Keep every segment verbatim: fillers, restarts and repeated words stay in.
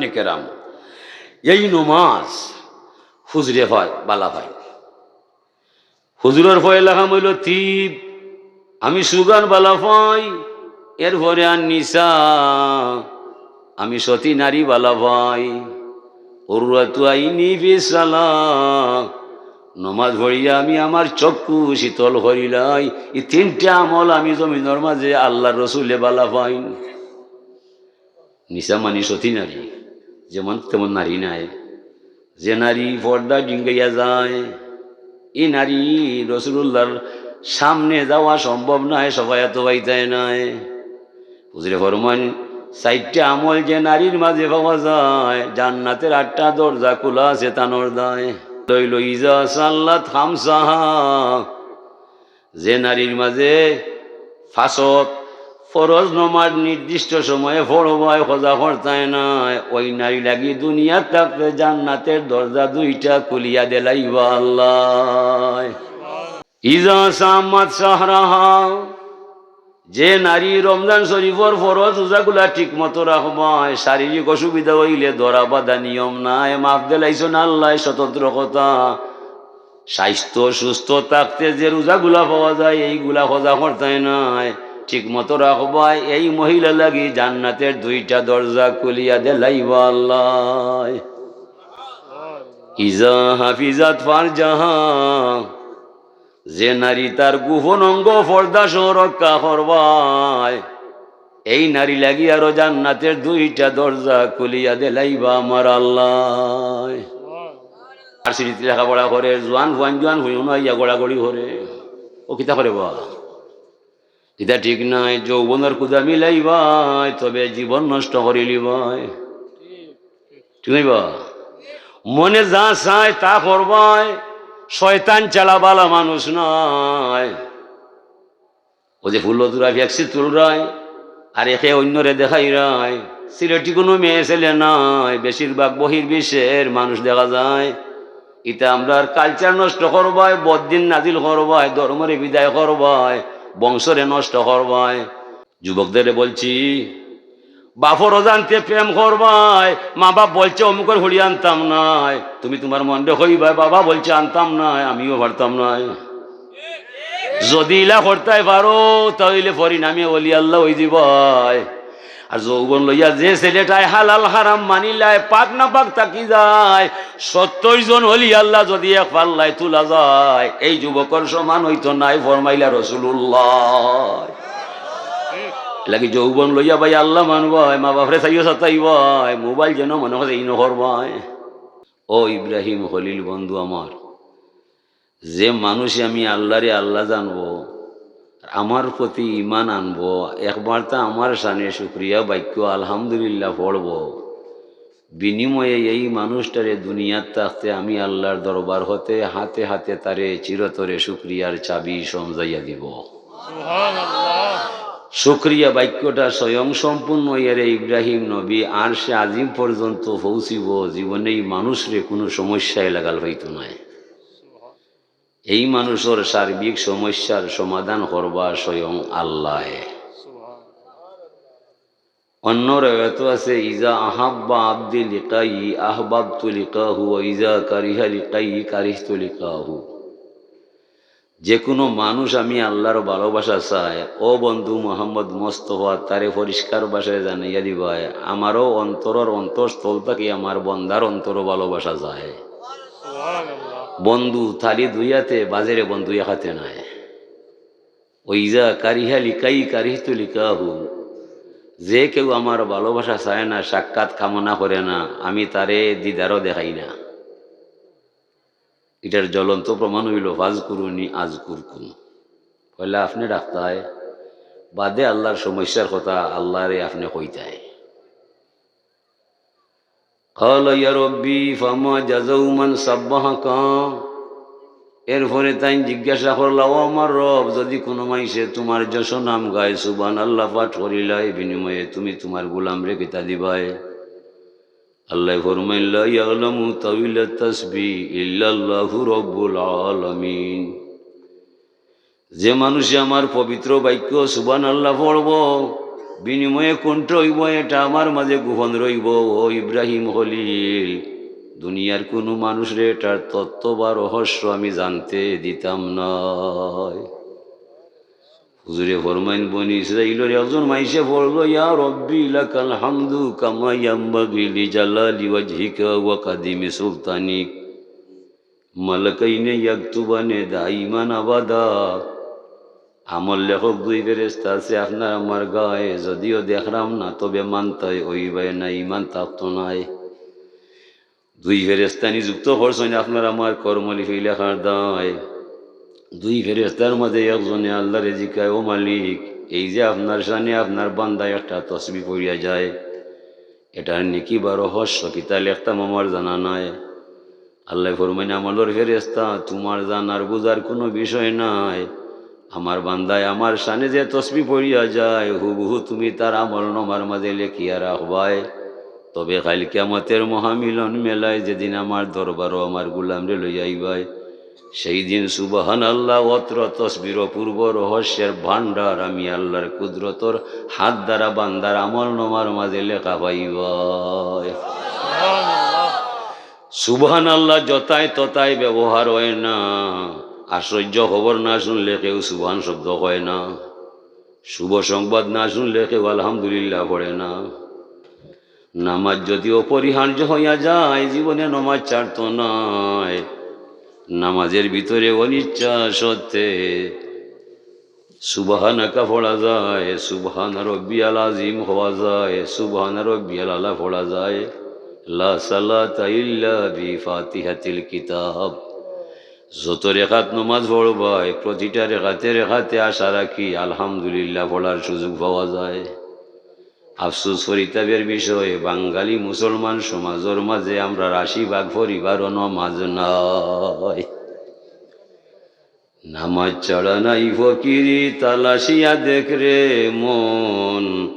কেরাম, এই নমাজ হুজুরে পায়, বালা পায়। হুজুরর পয়লা কাম অইলো তিব, আমি সুগান বালা পাই, এরপরে আর নিসা, আমি সতী নারী বালা পাই। কুররাতু আইনি ফিস সালাহ, নমাজ পড়িয়া আমি আমার চক্ষু শীতল করিলাই। ই তিনটা আমল আমি জমিনর মাঝে আল্লার রসুলে বালা পাইন। নিসা মানি সতী নারী, যেমন তেমন নারী নায়। যে নারী পর্দা ডিঙ্গাইয়া যায়, ই নারী রসুলুল্লাহর সামনে যাওয়া সম্ভব নায়, সফায়াত পাইতায় নায়। হুজুরে ফরমাইন, চাইরটা আমল যে নারীর মাঝে পাওয়া যায়, জান্নাতের আটটা দরজা খোলা আছে তানর দায়। লইল ইজা সাল্লাত খামসাহা, যে নারীর মাঝে পাঁচ ওয়াক্ত ফরজ নমাজ নির্দিষ্ট সময়ে পড়বায়, কাজা করতায় নায়, ওই নারী লাগি দুনিয়াত থাকতে জান্নাতের দরজা দুইটা খুলিয়া দিলাইবা আল্লায়। ইজা সামাত শাহরাহা, যে নারী রমজান শরীফর ফরজ রোজাগুলা ঠিক মতো রাখবায়, শারীরিক অসুবিধা অইলে ধরা বাঁধা নিয়ম নাই, মাফ দিলাইছইন আল্লায়, স্বতন্ত্র কথা। স্বাস্থ্য সুস্থ থাকতে যে রোজাগুলা পাওয়া যায়, এইগুলা কাজা করতায় নায়, ঠিক মতো রাখবায়, এই মহিলা লাগি জান্নাতের দুইটা দরজা খুলিয়া দিলাইবা আল্লায়। ইজা হাফিজাত ফারজাহা, যে নারী তার গোপন অঙ্গ পর্দা সহ রক্ষা করবায়, এই নারী লাগি আরো জান্নাতের দুইটা দরজা খুলিয়া দিলাইবা আমার আল্লায়। আর সিরিত লেখাপড়া করে, জোয়ান ফুয়াইন জোয়ান ফুয়াইন ইয়া গড়াগড়ি করে, ও কিতা করে বা? ইটা ঠিক নায়। যৌবনর কুদা মিলাইবায়, তবে জীবন নষ্ট করিলিবায়। ঠিক নায় বা? মনে যা চায় তা করবায়, শয়তান ছাড়া বালা মানুষ নাই। ও যে ফুল তুরা ফেকসি তুলরায়, আর একে অইন্যরে দেখাইরায়, সিলেটি কুনু মেয়ে ছেলে নাই, বেশিরভাগ বহির্বিশ্বের মানুষ দেখা যায়। ইতা আমরার কালচার নষ্ট করবায়, বদ্দিন নাজিল করবায়, ধর্মরে বিদায় করবায়, বংশরে নষ্ট করবায়। যুবকদেরে বলছি, বাপর অজান্তে প্রেম করবায়, মা বাপ বলছে অমুকর ঘড়ি আনতাম নায়, তুমি তুমার মনরে কইবায়, বাবা বলছে আনতাম নায়, আমিও পারতাম নায়। যদি ইলা করতায় পারো, তাইলে পরিণামে অলি আল্লাহ অইযিবায়। আর যৌবন লইয়া যে ছেলেটায় হালাল হারাম মানিলায়, পাক না পাক থাকি যায়, সত্তইর জন অলি আল্লাহ যদি এক পাল্লায় তুলা যায়, এই যুবকর সমান অইতো নায়, ফরমাইলা রসুলুল্লাহ। এরলাগি যৌবন লইয়া ভাই আল্লাহ মানবায়, মা বাপরে চাইও সাতাইবায়, মোবাইল যেন মনে করে ই নকরবায়। ও ইব্রাহিম খলিল বন্ধু আমার, যে মানুষে আমি আল্লাহরে আল্লাহ জানবো, আমার প্রতি ঈমান আনবো, একবার তা আমার শানে শুকরিয়া বাক্য আলহামদুলিল্লাহ পড়বো, বিনিময়ে এই মানুষটারে দুনিয়াত থাকতে আমি আল্লাহর দরবার হতে হাতে হাতে তারে চিরতরে শুকরিয়ার চাবি সমঝাইয়া দিব। শুকরিয়া বাক্যটা স্বয়ং সম্পূর্ণ অইয়ারে ইব্রাহিম নবী আরশে আজিম পর্যন্ত পৌঁছিব, জীবনে এই মানুষরে কুনু সমস্যায় লাগাল পাইতো নায়। এই মানুষর সার্বিক সমস্যার সমাধান করবা স্বয়ং আল্লাহে। অন্য রেওয়ায়ত আছে, "ইজা আহাব্বা আব্দি লিকাই আহবাবতু লিকাহু, ওয়া ইজা কারিহা লিকাই কারিহতু লিকাহু।" যে কুনু মানুষ আমি আল্লাহর ভালোবাসা চায়, ও বন্ধু মোহাম্মদ মোস্তফা, তারে পরিষ্কার ভাষায় জানাইয়া দিবায়, আমারও অন্তরর অন্তঃস্থল থাকি আমার বন্দার অন্তরও ভালোবাসা যায়। বন্ধু থালি দুইয়াতে বাজেরে বন্ধু একাতে নায়। ওয়া ইজা কারিহা লিকাই কারিহতু লিকাহু, যে কেউ আমার ভালোবাসা চায় না, সাক্ষাৎ কামনা করে না, আমি তারে দিদারও দেখাই না। ইটার জ্বলন্ত প্রমাণ অইলো, "ফাজকুরুনি আজকুরকুম।" পয়লা আপনে ডাকতায়, বাদে আল্লাহর সমস্যার কথা আল্লাহরে আপনে কইতায়। قال يا رب فما جزاء من سبحك। এরপরে তাইন জিজ্ঞাসা করলা, "ও আমার রব, যদি কুনু মাইনষে তুমার যশ নাম গায়, সুবহানাল্লাহ পাঠ করিলায়, বিনিময়ে তুমি তুমার গোলামরে কিতা দিবায়?" আল্লায় ফরমাইন, "لا يعلم تأويل التسبيح إلا الله رب العالمين।" যে মানুষে আমার পবিত্র বাক্য সুবহানাল্লাহ পড়বো, বিনিময়ে কোনটা অইবো, এটা আমার মাঝে গোপন রইবো। ও ইব্রাহিম খলিল, দুনিয়ার কুনু মানুষরে এটার তত্ত্ব বা রহস্য আমি জানতে দিতাম নায়। হুজুরে ফরমাইন, বনি ইসরাইলর একজন মাইনষে পড়লো, "ইয়া রব্বি লাকাল হামদু কামা ইয়ামবাগি লিজালালি ওয়াজহিকা ওয়া কাদিমি সুলতানিক।" মালাকাইনে ইয়াকতুবানে দাইমান আবাদা। আমল লেখক দুই ফেরেশতা আছে আপনার আমার গায়ে, যদিও দেখরাম না, তবে মানতায় অইবায় না, ইমান থাকতো নায়। দুই ফেরেশতা নিযুক্ত করছইন আপনার আমার কর্মলিপি লেখার দায়। দুই ফেরেশতার মাঝে একজনে আল্লারে জিকায়, "ও মালিক, এই যে আপনার শানে আপনার বান্দা একটা তসবি পড়িয়া যায়, এটার নেকি বা রহস্য কিতা লেখতাম আমার জানা নাই।" আল্লায় ফরমাইন, "আমলর ফেরেশতা, তুমার জানার বুঝার কুনু বিষয় নাই। আমার বান্দায় আমার শানে যে তসবি পড়িয়া যায়, হুবহু তুমি তার আমলনামার মাঝে লেখিয়া রাখবায়। তবে কাইল কিয়ামতের মহামিলন মেলায় যেদিন আমার দরবারো আমার গোলামরে লইয়া আইবায়, সেই দিন সুবহানাল্লাহ অত্র তসবির অপূর্ব রহস্যের ভান্ডার আমি আল্লার কুদরতর হাত দ্বারা বান্দার আমলনামার মাঝে লেখা পাইবায়।" সুবহানাল্লাহ যথায় তথায় ব্যবহার অয় না। আশ্চর্য খবর না শুনলে কেউ সুবহান শব্দ কয় না। শুভ সংবাদ না শুনলে কেউ আলহামদুলিল্লাহ পড়ে না। নামাজ যদি অপরিহার্য হইয়া যায়, জীবনে নামাজ ছাড়তো নায়। নামাজের ভিতরে অনিচ্ছা সত্ত্বে সুবহানাকা পড়া যায়, সুবহান রব্বিয়াল আজিম হওয়া যায়, সুবহান রব্বিয়াল আলা পড়া যায়। লা সালাতা ইল্লা বি ফাতিহাতিল কিতাব। যত রেকাত নামাজ পড়বায়, প্রতিটা রেকাতে রেকাতে আশা রাখি আলহামদুলিল্লাহ পড়ার সুযোগ পাওয়া যায়। আফসোস পরিতাপের বিষয়, বাঙালি মুসলমান সমাজর মাঝে আমরার আশি ভাগ পরিবারও নামাজ নাই। নামাজ ছাড়া নাই ফকিরি, তালাশিয়া দেখ রে মন।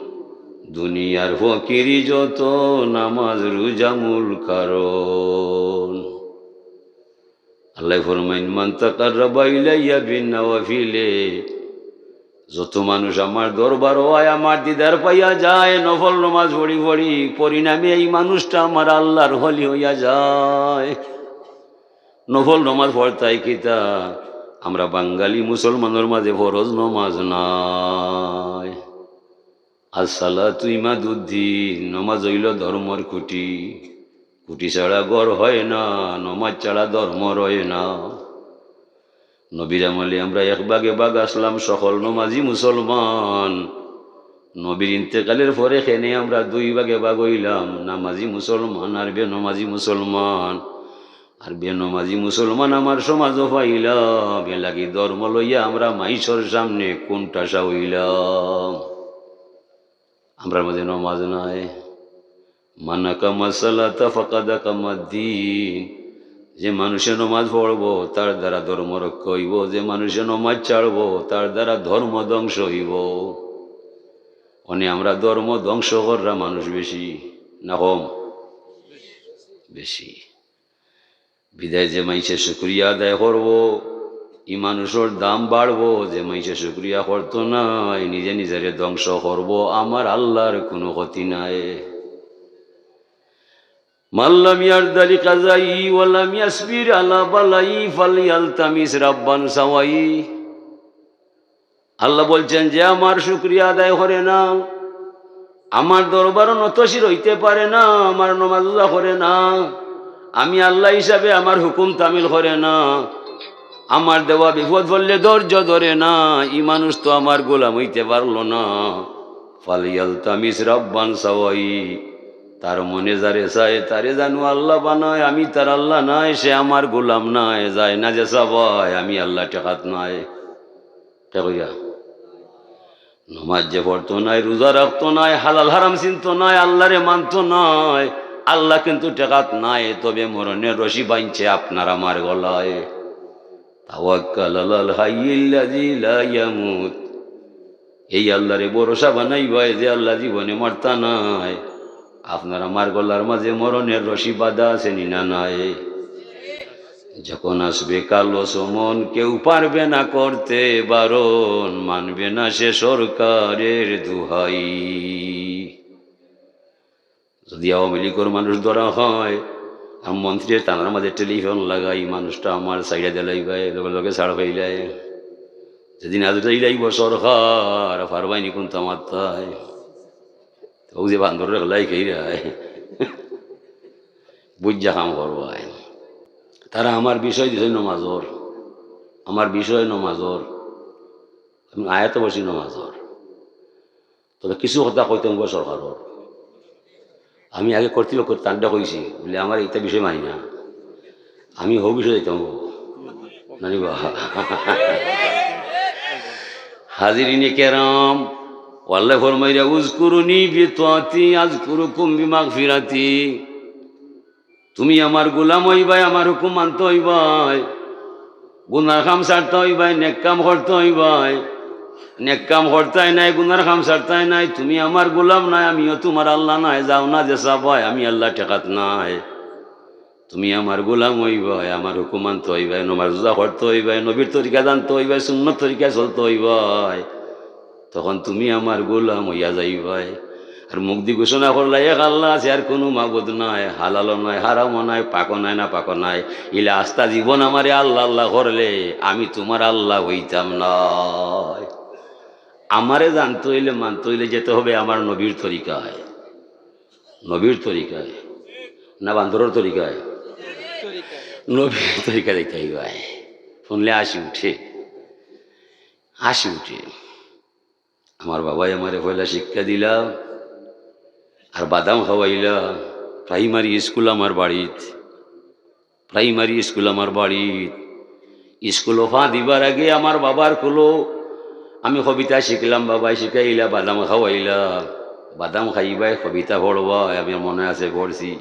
দুনিয়ার ফকিরি যত, নামাজ রোজা মূল কারণ। আল্লায় ফরমাইন, "মান তাকাররাবা ইলাইয়া বিন নাওয়াফিলে।" যত মানুষ আমার দরবারো আয়, আমার দিদার পাইয়া যায়, নফল নামাজ পড়ি পড়ি, পরিণামে এই মানুষটা আমার আল্লার ওলি হইয়া যায়। নফল নামাজ পড়তায় কিতা? আমরা বাঙালি মুসলমানর মাঝে ফরজ নামাজ নাই। আসসালাতু ইমাদুদ্দিন, নামাজ অইলো ধর্মর খুঁটি। খুঁটি ছাড়া ঘর হয় না, নামাজ ছাড়া ধর্ম রয় না। নবীর আমলে আমরা এক ভাগে ভাগ আসলাম সকল নামাজি মুসলমান। নবীর ইন্তেকালের পরে কেনে আমরা দুই ভাগে ভাগ অইলাম, নামাজি মুসলমান আর বেনামাজি মুসলমান। আর বেনামাজি মুসলমান আমার সমাজও পাইলাম, এর লাগি ধর্ম লইয়া আমরা মাইনষর সামনে কুনঠাসা অইলাম। আমরার মাঝে নমাজ নাই। মান আকামা সালাতা ফাকাদ আকামাদ্দিন। যে মানুষে নমাজ পড়বো, তার দ্বারা ধর্ম রক্ষা অইবো। যে মানুষে নমাজ ছাড়বো, তার দ্বারা ধর্ম ধ্বংস অইবো। অনে আমরা ধর্ম ধ্বংস কররা মানুষ বেশি না কম? বেশি। বিদায় যে মাইনষে শুকরিয়া আদায় করবো, ই মানুষর দাম বাড়বো। যে মাইনষে শুকরিয়া করতো নায়, নিজে নিজেরে ধ্বংস করবো, আমার আল্লার কুনু ক্ষতি নাই। মান লাম ইয়ারদা লিকাযাই ওয়া লাম ইয়াসবির আলা বালাই ফালইয়ালতামিস রাব্বান সাওয়াই। আল্লাহ বলছেন, যে আমার শুকরিয়া আদায় করে না, আমার দরবারও নতশির অইতে পারে না, আমার নমাজ রোজা করে না, আমি আল্লাহ হিসাবে আমার হুকুম তামিল করে না, আমার দেওয়া বিপদ পড়লে ধৈর্য ধরে না, ই মানুষ তো আমার গোলাম অইতে পারলো না। ফালইয়ালতামিস রাব্বান সাওয়াই, তার মনে যারে চায়, তারে জানু আল্লাহ বানায়, আমি তার আল্লাহ নায়, সে আমার গোলাম নায়, যায় না যে চাবায়, আমি আল্লাহ ঠেকাত নায়। কে কইয়া? নমাজ যে পড়তো নায়, রোজা রাখতো নায়, হালাল হারাম চিনতো নায়, আল্লারে মানতো নায়, আল্লাহ কিন্তু ঠেকাত নায়, তবে মরণের রশি বানছে আপনার আমার গলায়। তাওয়াক্কাল আলাল হাইয়িল্লাযী লা ইয়ামুত। এই আল্লারে ভরসা বানাইবায় যে আল্লাহ জীবনে মরতা নায়। আপনার আমার গলার মাঝে মরণের রশি বাঁধা আছে নি না নাই? যখন আসবে কালো সমন, কেউ পারবে না করতে বারণ, মানবে না সে সরকারের দোহাই। যদি আওয়ামী লীগর মানুষ ধরা হয়, আর মন্ত্রীর থানার মাঝে টেলিফোন লাগাই, মানুষটা আমার ছাড়িয়া দিলাইবায়, লগে লগে ছাড় পাইলায়। যেদিন আজ যাইলাইব সরকার, পারবায়নি কোন তামাত্তায়। ও যে বান্দর রেখলাই খেয়ে রায়, বুঝা কাম করবায়। তারা আমার বিষয় দিছে নমাজর, আমার বিষয় নমাজর, আমি আয়াত বসি নমাজর। তবে কিছু কথা কইতাম গো সরকারর। আমি আগে কর্তৃপক্ষ তান্ডা কইছি, বলে, "আমার এইটা বিষয় মানি না, আমি হৌ বিষয়ে যাইতাম গো।" নানি বা? হাজিরিনে কেরাম, আল্লায় ফরমাইরা, "উজকুরুনি বিতাআতি আজকুরুকুম বিমাগফিরাতি।" তুমি আমার গোলাম অইবায়, আমার হুকুম মানতে অইবায়, গুনার কাম ছাড়তে অইবায়, নেক কাম করতে অইবায়। নেক কাম করতায় নায়, গুনার কাম ছাড়তায় নায়, তুমি আমার গোলাম নায়, আমিও তুমার আল্লাহ নায়। যাও না যে চাবায়, আমি আল্লাহ ঠেকাত নায়। তুমি আমার গোলাম অইবায়, আমার হুকুম মানতে অইবায়, নমাজ রোজা করতে অইবায়, নবীর তরিকা জানতে অইবায়, সুন্নত তরিকায় চলতে অইবায়। তখন তুমি আমার গোলাম অইয়া যাইবায়। আর মুখদি ঘোষণা করলায়, "এক আল্লাহ আছে, আর কুনু মাবুদ নাই, হালালও নাই, হারামও নাই, পাকও নাই, নাপাকও নাই।" ইলা আস্তা জীবন আমারে আল্লাহ আল্লাহ করলে আমি তুমার আল্লাহ অইতাম নায়। আমারে জানতে অইলে, মানতে অইলে যেতে হবে আমার নবীর তরিকায়। নবীর তরিকায়, না বান্দরর তরিকায়? নবীর তরিকায় যাইতে অইবায়। হুনলে হাসি উঠে, হাসি উঠে। আমার বাবায় আমারে পয়লা শিক্ষা দিলা, আর বাদাম খাওয়াইলা। প্রাইমারি স্কুল আমার বাড়িত, প্রাইমারি স্কুল আমার বাড়িত। স্কুলো পা দিবার আগে আমার বাবার কুলো আমি কবিতা শিখলাম, বাবায় শিখাইলা, বাদাম খাওয়াইলা। বাদাম খাইবায়, কবিতা পড়বায়, আমি মনে আছে পড়ছি।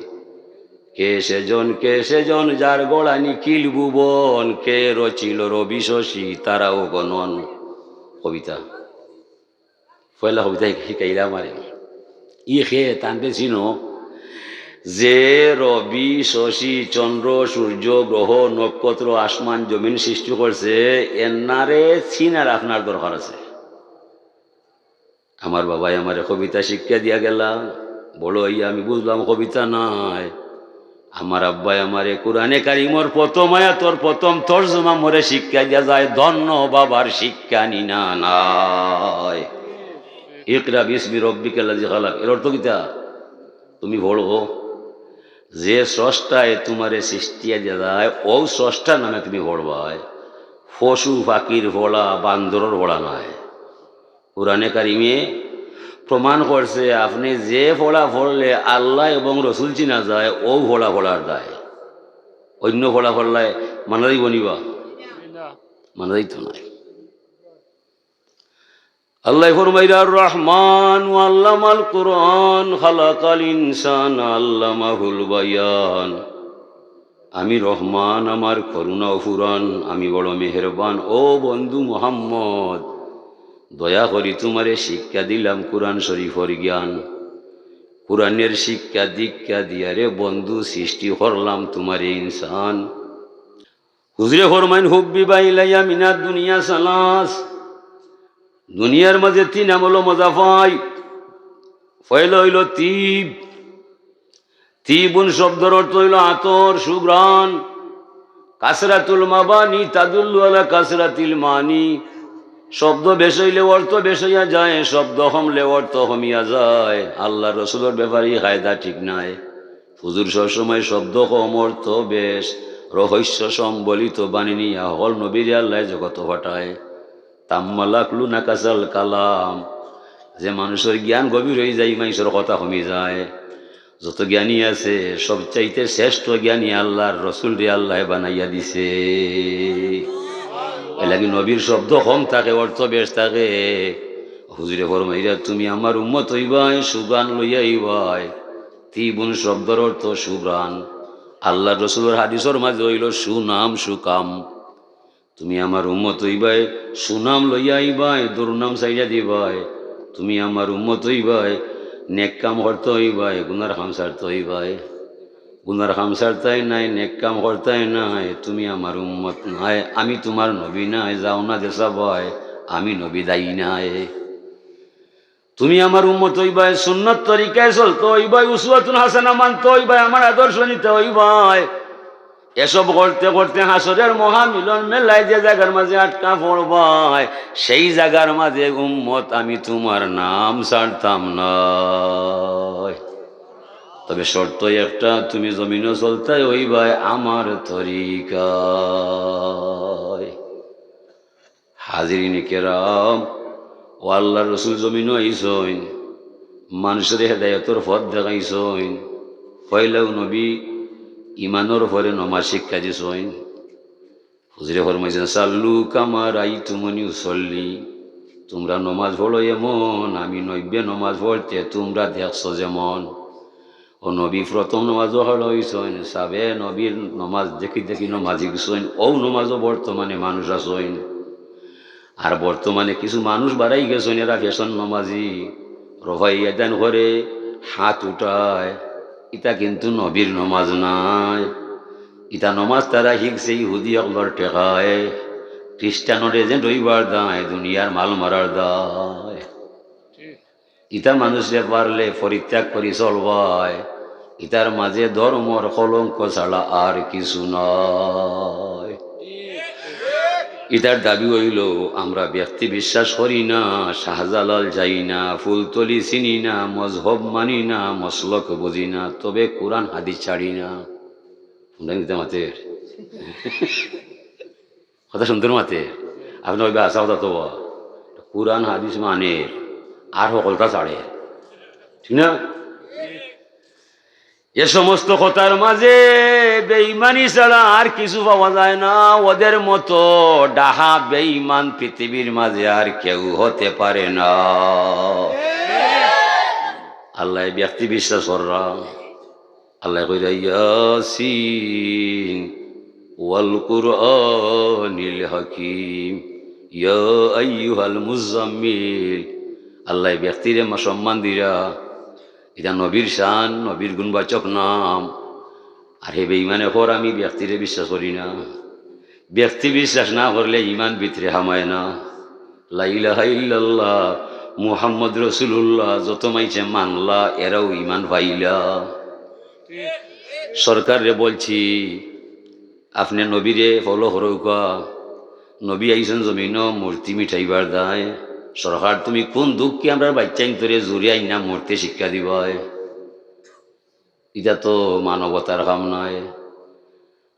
"কে সেজন, কে সেজন, যার গড়া নিখিল ভুবন, কে রচিল রবি শশী, তারাও গণন।" কবিতা। পয়লা কবিতা শিখ-, শিখাইলা আমারে। ই কে তানরে চিনো, যে রবি, শশী, চন্দ্র, সূর্য, গ্রহ, নক্ষত্র, আসমান, জমিন সৃষ্টি করছে, এনারে চিনার আপনার দরকার আছে। আমার বাবায় আমারে কবিতা শিক্ষা দিয়া গেলা, বড় অইয়া আমি বুঝলাম কবিতা নায়। আমার আব্বায় আমারে কোরআনে কারিমর প্রথম আয়াতর প্রথম তর্জমা মোরে শিক্ষা দিয়া যায়, "ধন্য বাবার শিক্ষা নিনা নাই।" ইকরা বিসমি রব্বিকাল্লাযী খালাক। এর অর্থ কিতা? তুমি পড়ো, যে স্রষ্টায় তুমারে সৃষ্টি দিয়া যায়, অউ স্রষ্টার নামে তুমি পড়বায়। পশু পাখির পড়া, বান্দরর পড়া নায়। কোরআনে কারিমে প্রমাণ করছে, আপনে যে পড়া পড়লে আল্লাহ এবং রসুল চিনা যায়, অউ পড়া পড়ার দায়। অইন্য পড়া পড়লে মানা যাইবো নি বা? মানা যাইতো নায়। আল্লায় ফরমাইরা, "আর রহমান আল্লামাল কুরআন, খালাকাল ইনসান আল্লামাহুল বায়ান।" আমি রহমান, আমার করুণা অফুরান, আমি বড় মেহেরবান। ও বন্ধু মোহাম্মদ, দয়া করি তুমারে শিক্ষা দিলাম কোরআন শরীফর জ্ঞান। কোরআনের শিক্ষা দীক্ষা দিয়া রে বন্ধু সৃষ্টি করলাম তুমারে ইনসান। হুজুরে ফরমাইন, "হুব্বিবা ইলাইয়া মিনাদ দুনিয়া সালাস।" দুনিয়ার মাঝে তিন আমলো মজা পাই। পয়লা অইলো তিব। তিবুন শব্দর অর্থ অইলো আতর, সুঘ্রাণ। কাসরাতুল মাবানি তাদুল্লু আলা কাসরাতিল মানি। শব্দ বেশ অইলে অর্থ বেশ অইয়া যায়, শব্দ কমলে অর্থ কমিয়া যায়। আল্লাহর রসুলর ব্যাপারে ই কায়দা ঠিক নায়। হুজুর সবসময় শব্দ কম, অর্থ বেশ, রহস্য সম্বলিত বাণী নিয়া হকল নবীরে আল্লায় জগতো পাঠায়। তাম্মাল আকলু নাকাসাল কালাম, যে মানুষর জ্ঞান গভীর অইযায়, মানুষর কথা কমি যায়। যত জ্ঞানী আছে, সবচাইতে শ্রেষ্ঠ জ্ঞানী আল্লাহর রসুলরে আল্লায় বানাইয়া দিছে। এরলাগি নবীর শব্দ কম থাকে, অর্থ বেশ থাকে। হুজুরে ফরমাইরা, "তুমি আমার উম্মত অইবায়, সুঘ্রাণ লইয়া আইবায়।" তিবুন শব্দর অর্থ সুঘ্রাণ। আল্লাহর রসুলর হাদিসর মাঝে অইলো সুনাম, সুকাম। তুমি আমার উম্মত অইবায়, সুনাম লইয়া আইবায়, দুর্নাম ছাড়িয়া দিবায়। তুমি আমার উম্মত অইবায়, নেক কাম করতে অইবায়, গুনার কাম ছাড়তে অইবায়। গুনার কাম ছাড়তায় নায়, নেক কাম করতায় নায়, তুমি আমার উম্মত নায়, আমি তুমার নবী নায়, যাও না যেছা বায়, আমি নবী দায়ী নায়। তুমি আমার উম্মত অইবায়, সুন্নত তরিকায় চলতে অইবায়, উসওয়াতুন হাসানা মানতে অইবায়, আমার আদর্শ নিতে অইবায়। এসব করতে করতে হাশরের মহামিলন মেলায় যে জাগার মাঝে আটকা পড়বায়, সেই জাগার মাঝে উম্মত আমি তুমার নাম ছাড়তাম নায়। তবে শর্ত একটা, তুমি জমিনো চলতায় অইবায় আমার তরিকায়। হাজিরিন কেরাম, ও আল্লার রসুল জমিনো আইছইন, মানষরে হেদায়তর পথ দেখাইছইন, পয়লাউ নবী ইমানর পরে নমাজ শিক্ষা দিছইন। হুজুরে ফরমাইছইন, "সাল্লু কামা রাইতুমুনি উসল্লি", তুমরা নমাজ পড়ো এমন, আমি নবীয়ে নমাজ পড়তে তুমরা দেখছো যেমন। ও নবী প্রথম নমাজো খাড়া অইছইন, সাবে নবীর নমাজ দেখি দেখি নমাজ শিখছইন, অউ নমাজো বর্তমানে মানুষ আছইন। আর বর্তমানে কিছু মানুষ বাড়াই গেছইন, এরা ফ্যাশন নমাজি, রফাই ইয়াদাইন করে, হাত উঠায়, ইতা কিন্তু নবীর নমাজ নায়। ইতা নমাজ তারা শিখছে ইহুদি অকলর টেকায়, খ্রিস্টানর এজেন্ট অইবার দায়, দুনিয়ার মাল মারার দায়। ইতা মানুষরে পারলে পরিত্যাগ করি চলবায়। ইতার মাঝে ধর্মর কলঙ্ক ছাড়া আর কিছু নাই। ইতার দাবি অইলো, আমরা ব্যক্তি বিশ্বাস করি না, শাহজালাল যাই না, ফুলতলি চিনি না, মজহব মানি না, মসলক বুঝি না, তবে কোরআন হাদিস ছাড়ি না। হুনরা নি তে মাতের? কথা হুনরা নি তে মাতের? আপনে কইবা, "হাছা কথা তো বা, কোরআন হাদিস মানের, আর হকলতা ছাড়ের।" ঠিক না? এ সমস্ত কথার মাঝে বেঈমানি ছাড়া আর কিছু পাওয়া যায় না। ওদের মতো ডাহা বেঈমান পৃথিবীর মাঝে আর কেউ হতে পারে না। আল্লায় ব্যক্তি বিশ্বাস কররা। আল্লায় কইরা, "ইয়াসিন ওয়াল কুরআনিল হাকিম, ইয়া আইয়ুহাল মুজাম্মিল।" আল্লায় ব্যক্তিরে মা-, সম্মান দিরা। ইটা নবীর শান, নবীর গুণবাচক নাম। আর হে বেঈমানে কর, "আমি ব্যক্তিরে বিশ্বাস করি না।" ব্যক্তি বিশ্বাস না করলে ইমান ভিতরে হামায় না। লা ইলাহা ইল্লাল্লাহ, মুহাম্মদ রাসূলুল্লাহ যত মাইনষে মানলা, এরাও ইমান পাইলা। সরকাররে বলছি, আপনে নবীরে follow করউক্কা। নবী আইছইন জমিনো মূর্তি মিটাইবার দায়। সরকার, তুমি কোন দুঃখে আমরার বাইচ্চাইন্তরে জুরে আইন্না মূর্তি শিক্ষা দিবায়? ইটা তো মানবতার কাম নায়।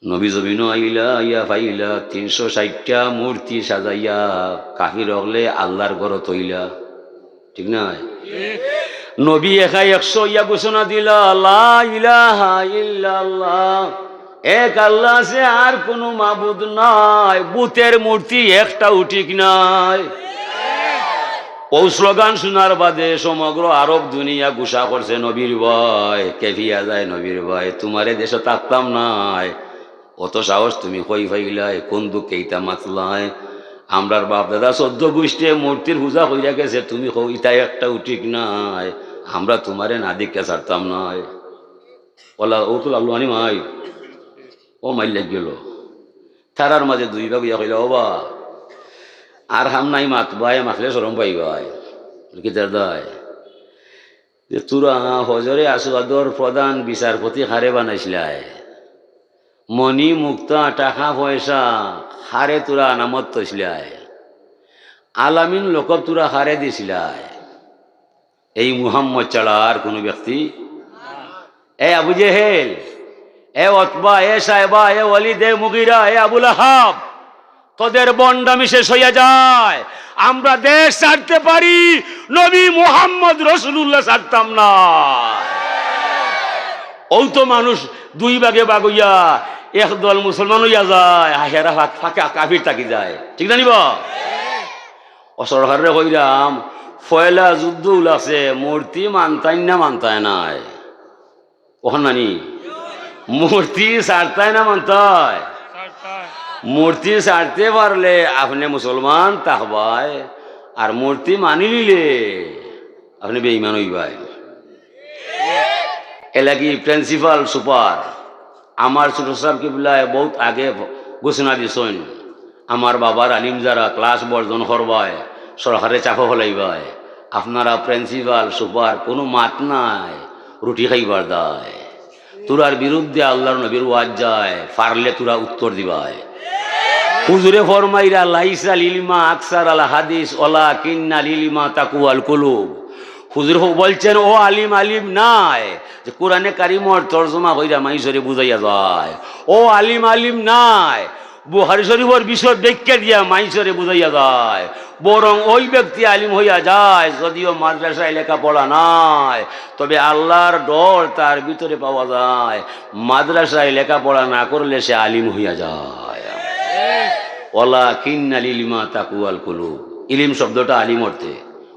নবী জমিনো আইলা, আইয়া পাইলা তিনশো ষাইটটা মূর্তি সাজাইয়া কাফির অকলে আল্লার ঘরো থইলা। ঠিক নায়? নবী একা একশো ইয়া ঘোষণা দিলা, "লা ইলাহা ইল্লাল্লাহ, এক আল্লাহ আছে, আর কুনু মাবুদ নাই, বুতের মূর্তি একটাও ঠিক নাই।" অউ স্লোগান শুনার বাদে সমগ্র আরব দুনিয়া গুসা করছে, "নবীর ভয়, খেপিয়া যায় নবীর ভয়, তুমারে দেশো থাকতাম নায়।" অত সাহস তুমি কই পাইলায়? কোন দুঃখে ইতা মাতলায়? আমরার বাপ দাদা চৌদ্দ গুষ্টিয়ে মূর্তির পূজা কইরা গেছে, তুমি কও ইতা একটাও ঠিক নায়, আমরা তুমারে না দেখিয়া ছাড়তাম নায়। ওলা, ও তো লাল্লু আনি মাই, ও মাইর লাগি গেল। তারার মাঝে দুই ভাগ অইয়া কইলা, "ও বা, আর কাম নাই, মাতবায়, মাতলে শরম পাইবায়।" কিতার দায়? যে তুরা হজরে আসওয়াদর প্রধান বিচারপতি কারে বানাইছলায়? মণি মুক্তা টাকা পয়সা কারে তুরা আনামত থইছলায়? আলামিন লকব তুরা কারে দিছলায়? এই মুহাম্মদ ছাড়া আর কুনু ব্যক্তি? এ আবু জেহেল, এ অতবা, এ শায়বা, এ ওয়ালিদ, এ মুগিরা, এ আবু লাহাব, তোদের ভন্ডামি শেষ অইয়া যায়। আমরা দেশ ছাড়তে পারি, নবী মুহাম্মদ রসুলুল্লাহ ছাড়তাম না। অউ তো মানুষ দুই ভাগে ভাগ অইয়া, এক দল মুসলমান অইয়া যায়, আর হেরা ফাক-, ফাঁকা কাফির থাকি যায়। ঠিক না নি বা? ও সরকাররে কইরাম, পয়লা যুদ্ধ লাগছে, মূর্তি মানতায় না মানতায় নায়? অখন নানি? মূর্তি ছাড়তায় না মানতায়? ছাড়তায়। মূর্তি ছাড়তে পারলে আপনে মুসলমান থাকবায়, আর মূর্তি মানি নিলে আপনে বেঈমান অইবায়। এর লাগি principle super। আমার ছোট সাব কিবলায় বউত আগে ঘোষণা দিছইন, আমার বাবার আলিম যারা ক্লাস বর্জন করবায়, সরকারে চাপা ফলাইবায়, আপনারা প্রিন্সিপাল, সুপার, কুনু মাত নাই, রুটি খাইবার দায়। তুরার বিরুদ্ধে আল্লার নবীর ওয়াজ যায়, পারলে তুরা উত্তর দিবায়। হুজুরে ফরমাইরা, "লাইসাল ইলমা আকসারাল হাদিস, ওয়ালাকিন্নাল ইলমা তাকওয়াল কুলুব।" হুজুর হ-, বলছেন, ও আলিম আলিম নায়, যে কোরআনে কারিমর তর্জমা কইরা মাইনষরে বুঝাইয়া যায়। ও আলিম আলিম নায়, বুখারী শরীফর বিশদ ব্যাখ্যা দিয়া মাইনষরে বুঝাইয়া যায়। বরং ওই ব্যক্তি আলিম হইয়া যায়, যদিও মাদ্রাসায় লেখাপড়া নাই, তবে আল্লার ডর তার ভিতরে পাওয়া যায়। মাদ্রাসায় লেখাপড়া না করলে সে আলিম হইয়া যায়। ওয়ালাকিন্নাল ইলমা তাকওয়াল কুলুব। ইলিম শব্দটা আলিম অর্থে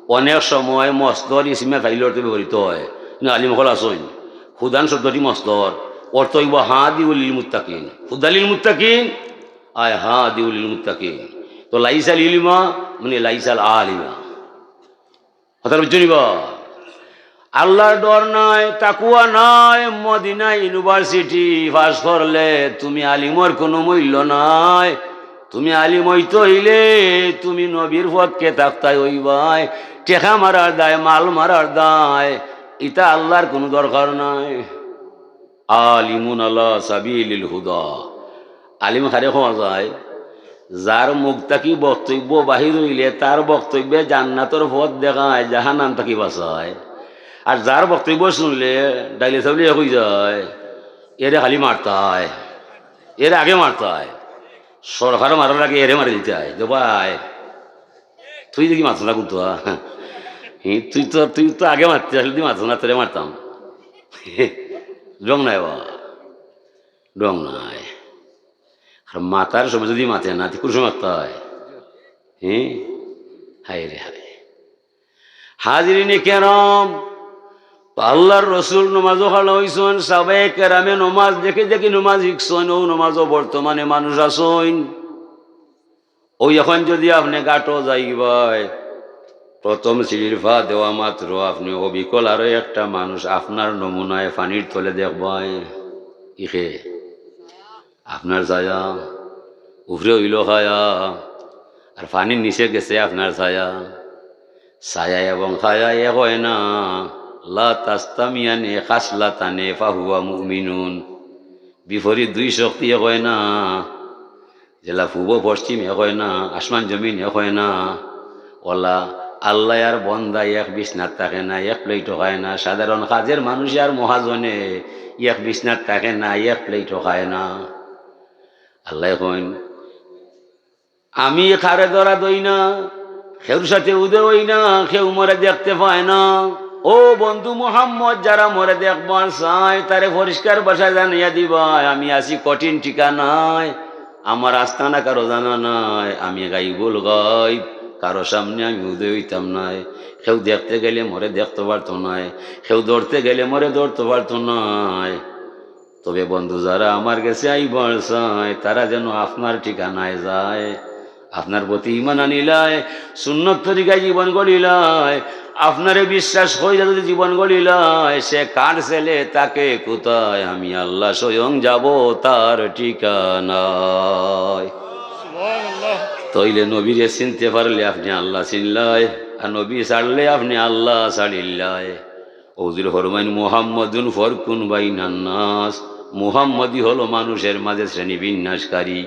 অনেক সময় মসদর ইসিমে ফাইল অর্থে ব্যবহৃত হয়। কিন্তু আলিম অকল আছইন, হুদান শব্দটি মসদর, অর্থ অইবো হাদিউল লিল মুত্তাকিন। হুদাল লিল মুত্তাকিন, আয় হাদিউল লিল মুত্তাকিন। তো লাইসাল ইলমা মানে লাইসাল আলিমা। কথা বুঝছো নি বা? আল্লার ডর নাই, তাকুয়া নাই, মদিনা ইউনিভার্সিটি পাস করলে তুমি আলিমর কুনু মূল্য নাই। তুমি আলিম অইতে অইলে তুমি নবীর পক্ষে থাকতায় অইবায়। টেকা মারার দায়, মাল মারার দায়, ইতা আল্লার কুনু দরকার নাই। আলিমুন আলা সাবিলিল হুদা। আলিম কারে কওয়া যায়? যার মুখ থাকি বক্তব্য বাহির অইলে তার বক্তব্যে জান্নাতর পথ দেখায়, জাহান্নাম থাকি বাঁচায়। আর যার বক্তব্য শুনলে ডাইলে চাউলে এক অই যায়, এরে খালি মারতায়, এরে আগে মারতায়, সরকার মারার আগে এরে মারি দিতায়। যে ভাই, তুই দেখি মারছ না কুন্তা? হি, তুই তো, তুই তো আগে মারতে আসলে তুই মারছ না, তোরে মারতাম। ঢং নাই বা, ঢং নাই। আর মাতার সময় যদি মাতে না, তুই কোন সময় মারতে হয়? হি, হায় রে হায়। হাজিরিনে কেরাম, তো আল্লার রসুল নমাজো খাড়া অইছইন, সাহাবায়ে কেরামে নমাজ দেখি দেখি নমাজ শিখছইন, অউ নমাজো বর্তমানে মানুষ আছইন। অউ এখন যদি আপনে ঘাটো যাইবায়, প্রথম সিঁড়ির ফা দেওয়া মাত্র আপনে অবিকল আরো একটা মানুষ আপনার নমুনায় পানির তলে দেখবায়। ইখে আপনার ছায়া, উপরে অইলো কায়া, আর পানির নিচে গেছে আপনার ছায়া। ছায়া এবং কায়া এক অয় না। লা তাস্তামিয়ানে খাসলাতানে ফাহুয়া মুমিনুন। বিপরীত দুই শক্তি এক অয় না। যেলা পূব পশ্চিম এক অয় না, আসমান জমিন এক অয় না। অলা আল্লায় আর বন্দায় এক বিছনাত থাকে না, এক প্লেটও খায় না। সাধারণ কাজের মানুষে আর মহাজনে এক বিছনাত থাকে না, এক প্লেটও খায় না। আল্লায় কইন, আমি কারে ধরা দই না, কেউর সাথে উদে অই না, কেউ মরে দেখতে পায় না। ও বন্ধু মুহাম্মদ, যারা মরে দেখবার চায়, তারে পরিষ্কার ভাষায় জানাইয়া দিবায়, আমি আছি কঠিন ঠিকানায়, আমার আস্তানা কারো জানা নাই, আমি গাইবুল গাইব, কারো সামনে আমি উদে অইতাম নায়। কেউ দেখতে গেলে মরে দেখতো পারতো নায়, কেউ ধরতে গেলে মরে ধরতো পারতো নায়। তবে বন্ধু, যারা আমার গেছে আইবার চায়, তারা যেন আপনার ঠিকানায় যায়, আপনার প্রতি ঈমান আনিলায়, সুন্নত তরিকায় জীবন গড়িলায়, আপনারে বিশ্বাস কইরা যদি জীবন গড়িলায়, সে কার ছেলে, তাকে কোথায়, আমি আল্লাহ স্বয়ং যাব তার ঠিকানায়। তইলে নবীরে চিনতে পারলে আপনে আল্লাহ চিনলায়, আর নবী ছাড়লে আপনে আল্লাহ ছাড়িলায়। হুজুর ফরমাইন, "মুহাম্মাদুন ফারকুন বাইনান নাস।" মুহাম্মদই হলো মানুষের মাঝে শ্রেণী বিন্যাসকারী।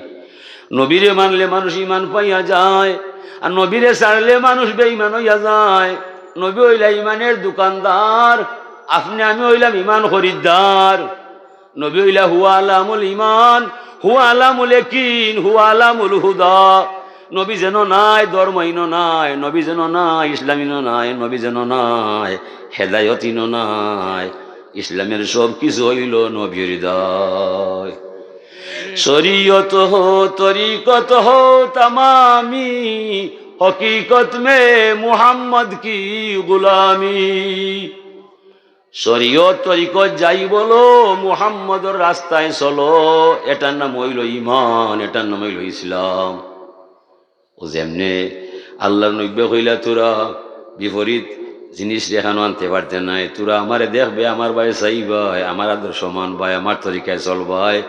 নবীরে মানলে মানুষ ঈমান পাইয়া যায়, আর নবীরে ছাড়লে মানুষ বেঈমান অইয়া যায়। নবী অইলা ঈমানের দোকানদার, আপনে আমি অইলাম ঈমান খরিদ্দার। নবী অইলা হুয়া আলামুল ঈমান, হুয়া আলামুল ইয়াকিন, হুয়া আলামুল হুদা। নবী যেন নাই, ধর্ম ইনো নাই, নবী যেন নাই, ইসলাম ইনো নাই, নবী যেন নাই, হেদায়ত ইনো নাই। ইসলামের সব কিছু অইলো নবীর দায়। শরীয়ত হো, তরিকত হো তামামি, হকিকত মে মুহাম্মদ কি গুলামি। শরীয়ত তরিকত যাই বলো, মুহাম্মদর রাস্তায় চলো, এটার নাম অইলো ঈমান, এটার নাম অইলো ইসলাম। ও যেমনে আল্লাহর নবীয়ে কইলা, তোরা বিপরীত জিনিস দেখানো আনতে পারতে নাই। তোরা আমারে দেখবে, আমার বায় চাইবায়, আমার আদর্শ মানবায়, আমার তরিকায় চলবায়।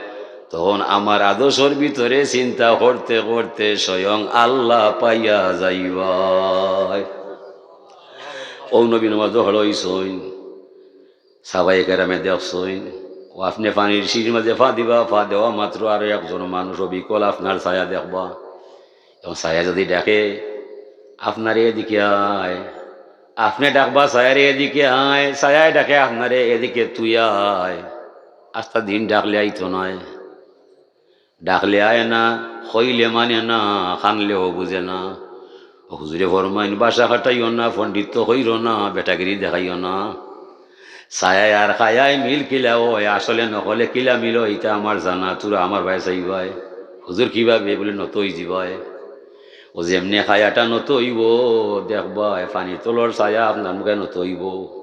তখন আমার আদর্শর ভিতরে চিন্তা করতে করতে স্বয়ং আল্লাহ পাইয়া যাইবায়। ও নবী নমাজো হড়ইছইন, সাহাবায়ে কেরামে দেখছইন, ও আপনে পানির সিঁড়ির মাঝে পা দিবা, পা দেওয়া মাত্র আরো একজন মানুষ অবিকল আপনার ছায়া দেখবা। এবং ছায়া যদি ডাকে, "আপনারে এদিকে আয়", আপনে ডাকবা, "ছায়ারে এদিকে আয়", ছায়ায় ডাকে, "আপনারে এদিকে তুই আয়।" আস্তা দিন ডাকলে আইতো নায়, ডাকলে আয় না, কইলে মানে না, কানলেও বুঝে না। ও হুজুরে ফরমাইন, ভাষা খাটাইও না, পণ্ডিত্ব কইরো না, বেটাগিরি দেখাইও না। ছায়ায় আর কায়ায় মিল কিলা অয়, আসলে নকলে কিলা মিল অয়, ইতা আমার জানা, তোরা আমার বায় চাইবায়। হুজুর কিভাবে? বলে, নত অইযিবায়। ও যেমনে কায়াটা নত অইবো, দেখবায়, পানির তলর ছায়া আপনার মুখে নত অইবো।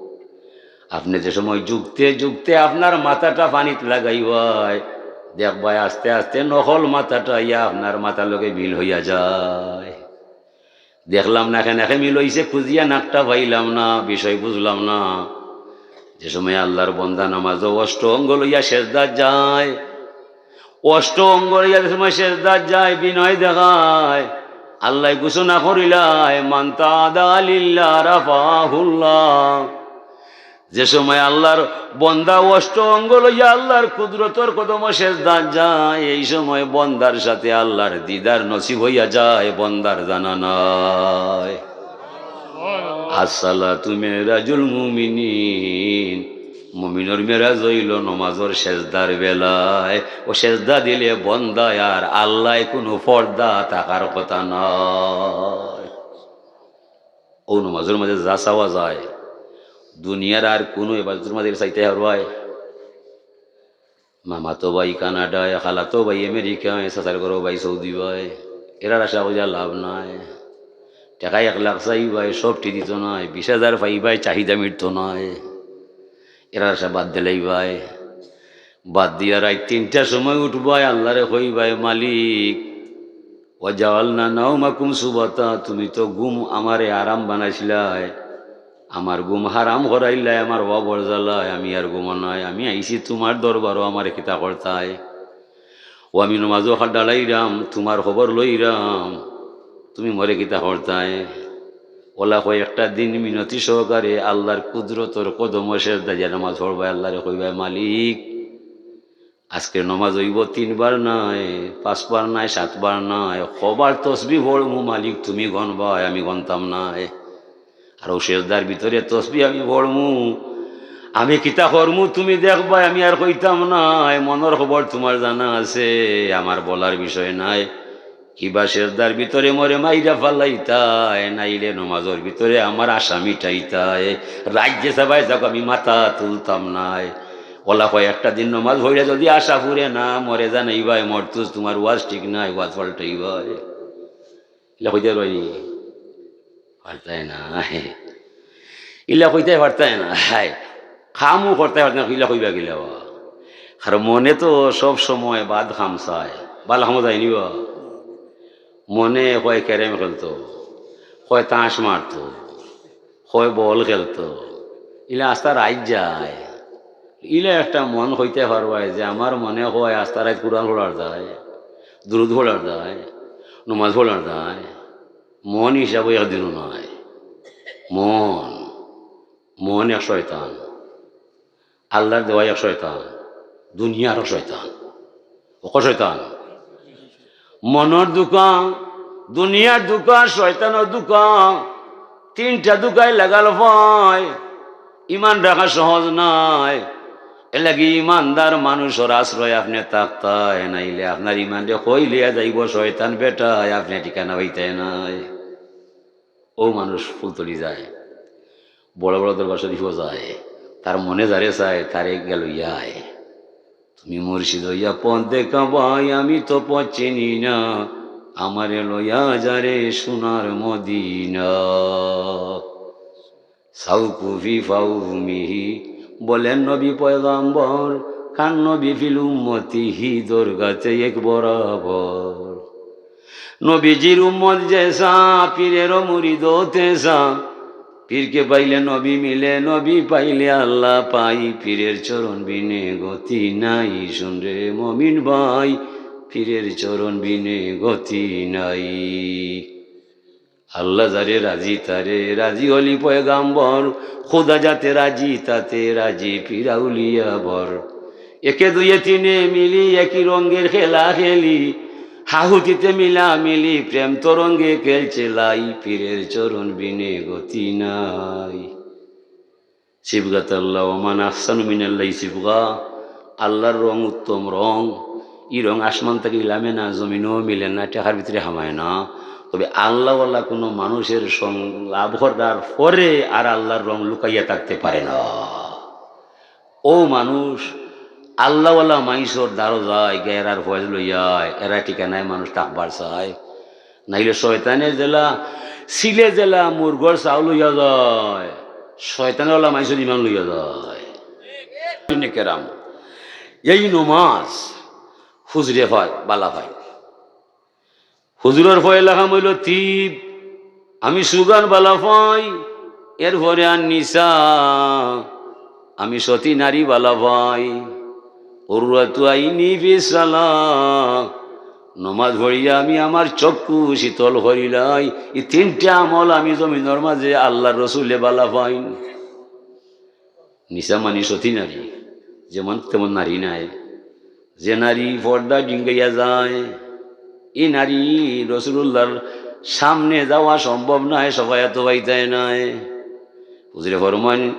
আপনে যে সময় ঝুকতে ঝুকতে আপনার মাথাটা পানিত লাগাইবায়, দেখবায় আস্তে আস্তে নকল মাথাটা ইয়া আপনার মাথার লগে মিল অইয়া যায়। দেখলাম না কেনে, একে মিল অইছে, খুঁজিয়া নাকটা পাইলাম না, বিষয় বুঝলাম না। যে সময় আল্লাহর বন্দা নামাজো অষ্ট অঙ্গ লইয়া সেজদাত যায়, অষ্ট অঙ্গ লইয়া যে সময় সেজদাত যায়, বিনয় দেখায়, আল্লায় ঘোষণা করিলায়, "মান তাওয়াদা লিল্লাহ রাফাহুল্লাহ।" যে সময় আল্লাহর বন্দা অষ্ট অঙ্গ লইয়া আল্লাহর কুদরতর কদমো সেজদাত যায়, এই সময় বন্দার সাথে আল্লাহর দিদার নসিব অইয়া যায়, বন্দার জানা নাই। আসসালাতু মেরাজুল মুমিনিন, মুমিনর মেরাজ অইলো নমাজর সেজদার বেলায়। ও সেজদা দিলে বন্দায় আর আল্লায় কুনু পর্দা থাকার কথা নায়। ও নমাজর মাঝে যা চাওয়া যায়, দুনিয়ার আর কুনু ইবাদতর মাঝে চাইতে পারবায়? মামাতো ভাই কানাডায়, খালাতো ভাই আমেরিকায়, চাচার ঘরো ভাই সৌদি ভাই, এরার আশা করিয়া লাভ নাই। টেকা এক লাখ চাইবায়, সবটি দিতো নায়, বিশ হাজার পাইবায়, চাহিদা মিটতো নায়। এরার আশা বাদ দিলাইবায়। বাদ দিয়া রাইত তিনটার সময় উঠবায়, আল্লাহরে কইবায়, "মালিক, ওয়াজাআলনা নাওমাকুম সুবাতা, তুমি তো ঘুম আমারে আরাম বানাইছিলায়, আমার ঘুম হারাম করাইলায়, আমার অভাবর জ্বালায় আমি আর ঘুমো নাই, আমি আইছি তুমার দরবারো, আমারে কিতা করতায়? ও আমি নমাজো হাত ডালাইরাম, তুমার খবর লইরাম, তুমি মরে কিতা করতায়?" ওলা কয়, একটা দিন মিনতি সহকারে আল্লাহর কুদরতর কদমো সেজদা দিয়া নামাজ পড়বায়, আল্লাহরে কইবায়, "মালিক, আজকে নমাজ অইবো তিনবার নায়, পাঁচবার নায়, সাতবার নায়, কবার তসবি পড়মু মালিক তুমি গণবায়, আমি গণতাম নায়। আর ও সেজদার ভিতরে তসবি আমি পড়মু, আমি কিতা করমু তুমি দেখবায়, আমি আর কইতাম নায়, মনর খবর তুমার জানা আছে, আমার বলার বিষয় নায়।" কিবা সেজদার ভিতরে মরে মাইরা ফালাইতায়, নাইলে নমাজর ভিতরে আমার আশা মিটাইতায়। রাইত যে সবাই যাক, আমি মাথা তুলতাম নায়। ওলা কয়, একটা দিন নমাজ পড়িয়া যদি আশা ফুরে না, মরে জানাইবায়, মরতুস তুমার ওয়াজ ঠিক নায়, ওয়াজ পাল্টাইবায়। ইলা কইতে পারবায়নি? পারতায় না। ইলা কইতে পারতায় না। হায়, কামও করতে পারতায় না, ইলা কইবা কিলা বা? কারণ মনে তো সব সময় বাদ কাম চায়, বালা কামো যায়নি বা। মনে কয় ক্যারেম খেলতো, কয় তাস মারতো, কয় বল খেলতো, ইলা আস্তা রাইত যায়। ইলা একটা মন কইতে পারবায় যে আমার মনে কয় আস্তা রাইত কুরআন পড়ার যায়, দুরুদ পড়ার যায়, নমাজ পড়ার যায়, মন হিসাবে একদিনও নায়। মন, মন এক শয়তান, আল্লাহর দেওয়া এক শয়তান, দুনিয়ার এক শয়তান, অক শয়তান। মনর ধুকা, দুনিয়ার ধুকা, শয়তানর ধুকা, তিনটা ধুকায় লাগাল পায়। ইমান রাখা সহজ নায়। এরলাগি ইমানদার মানুষর আশ্রয় আপনে থাকতায়, নাইলে আপনার ইমানরে কই লইয়া যাইবো শয়তান বেটায়, আপনে ঠিকানা পাইতায় নায়। ও মানুষ ফুলতলি যায়, বড় বড় দরবার শরীফও যায়, তার মনে যারে চায়, তারে গিয়া লইয়া আয়। তুমি মুর্শিদ অইয়া পথ দেখাবায়, আমি তো পথ চিনি না, আমারে লইয়া যারে সোনার মদিনা। সাউকুফি ফাউমিহি, বলেন নবী পয়গাম্বর, কান নবী ফিল উম্মতিহি, দরগাতে এক বরাবর। নবীজির উম্মত যেসা, পীরেরও মুরিদ তেসা। পীরকে পাইলে নবী মিলে, নবী পাইলে আল্লাহ পাই। পীরের চরণ বিনে গতি নাই, শুন রে মমিন ভাই, পীরের চরণ বিনে গতি নাই। আল্লাহ যারে রাজি তারে রাজি অলি পয়গাম্বর, খুদা যাতে রাজি তাতে রাজি পীর আউলিয়া বর। একে দুইয়ে তিনে মিলি একই রঙের খেলা খেলি, হাহুতিতে মিলা মিলি প্রেম তরঙ্গে খেলছে লাই, পীরের চরণ বিনে গতি নাই। সিবগাতাল্লাহ, ওমান আহসানু মিনাল্লাহি সিবগা। আল্লাহর রং উত্তম রং। ই রং আসমান থাকি লামে না, জমিনও মিলে না, টেকার ভিতরে হামায় না। তবে আল্লাহওয়ালা কোনো মানুষের সঙ্গ লাভ করার পরে আর আল্লাহর রং লুকাইয়া থাকতে পারে না। ও মানুষ, আল্লাহওয়ালা মাইনষর দ্বারো যায়, গেরার ফয়েজ লইয়া আয়, এরা ঠিকানায় মানুষ থাকবার চায়। নাইলে শয়তানে যেলা, সিলে যেলা মুরগর চাউল লইয়া যায়, শয়তানেওয়ালা মাইনষর ইমান লইয়া যায়। ইবনে কেরাম, এই নমাজ হুজুরে পায়, বালা পায়। হুজুরর পয়লা কাম অইলো তিব, আমি সুগান বালা পাই, এরপরে আর নিসা, আমি সতী নারী বালা পাই। কুররাতু আইনি ফিস সালাহ, নমাজ পড়িয়া আমি আমার চক্ষু শীতল করিলাই। ই তিনটা আমল আমি জমিনর মাঝে আল্লাহর রসুলে বালা পাইন। নিসা মানি সতী নারী, যেমন তেমন নারী নায়। যে নারী পর্দা ডিঙ্গাইয়া যায়, ই নারী রসুলুল্লাহর সামনে যাওয়া সম্ভব নায়, সফায়াত পাইতায় নায়। হুজুরে ফরমান,